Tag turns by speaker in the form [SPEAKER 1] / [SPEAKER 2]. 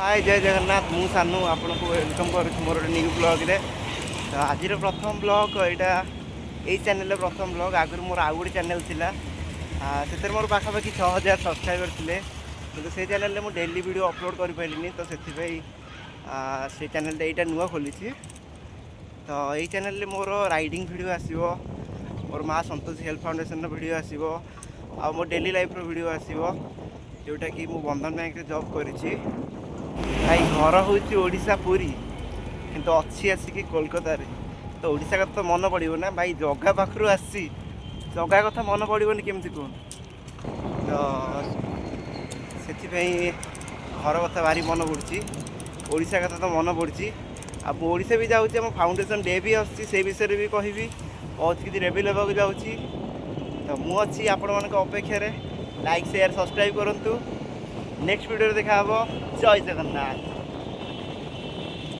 [SPEAKER 1] ହାଏ, ଜୟ ଜଗନ୍ନାଥ। ମୁଁ ସାନୁ, ଆପଣଙ୍କୁ welcome କରୁଛି ମୋର ଗୋଟେ ନ୍ୟୁ ବ୍ଲଗ୍ରେ। ତ ଆଜିର ପ୍ରଥମ ବ୍ଲଗ୍ ଏଇଟା, ଏଇ ଚ୍ୟାନେଲର ପ୍ରଥମ ବ୍ଲଗ୍। ଆଗରୁ ମୋର ଆଉ ଗୋଟେ ଚ୍ୟାନେଲ୍ ଥିଲା। ସେଥିରେ ମୋର ପାଖାପାଖି 6000 ସବସ୍କ୍ରାଇବର୍ ଥିଲେ। କିନ୍ତୁ ସେଇ ଚ୍ୟାନେଲରେ ମୁଁ ଡେଲି ଭିଡ଼ିଓ ଅପଲୋଡ଼ କରିପାରିଲିନି। ତ ସେଥିପାଇଁ ସେ ଚ୍ୟାନେଲଟା ଏଇଟା ନୂଆ ଖୋଲିଛି। ତ ଏଇ ଚ୍ୟାନେଲରେ ମୋର ରାଇଡ଼ିଂ ଭିଡ଼ିଓ ଆସିବ, ମୋର ମା ସନ୍ତୋଷୀ ହେଲ୍ଥ ଫାଉଣ୍ଡେସନର ଭିଡ଼ିଓ ଆସିବ ଆଉ ମୋ ଡେଲି ଲାଇଫ୍ର ଭିଡ଼ିଓ ଆସିବ, ଯେଉଁଟାକି ମୁଁ ବନ୍ଧନ ବ୍ୟାଙ୍କରେ ଜବ୍ କରିଛି। ଭାଇ, ଘର ହେଉଛି ଓଡ଼ିଶା ପୁରୀ, କିନ୍ତୁ ଅଛି ଆସିକି କୋଲକାତାରେ। ତ ଓଡ଼ିଶା କଥା ତ ମନେ ପଡ଼ିବ ନା ଭାଇ? ଜଗା ପାଖରୁ ଆସିଛି, ଜଗା କଥା ମନେ ପଡ଼ିବନି କେମିତି କୁହନ୍ତୁ? ତ ସେଥିପାଇଁ ଘର କଥା ଭାରି ମନେ ପଡ଼ୁଛି, ଓଡ଼ିଶା କଥା ତ ମନେ ପଡ଼ୁଛି। ଆଉ ମୁଁ ଓଡ଼ିଶା ବି ଯାଉଛି, ଆମ ଫାଉଣ୍ଡେସନ୍ ଡେ ବି ଆସୁଛି, ସେଇ ବିଷୟରେ ବି କହିବି। ବହୁତ କିଛି ରିଭିଲ୍ ହେବାକୁ ଯାଉଛି। ତ ମୁଁ ଅଛି ଆପଣମାନଙ୍କ ଅପେକ୍ଷାରେ। ଲାଇକ୍, ସେୟାର, ସବସ୍କ୍ରାଇବ୍ କରନ୍ତୁ। ନେକ୍ସଟ ଭିଡ଼ିଓରେ ଦେଖା ହେବ। ଜୟ ଜଗନ୍ନାଥ।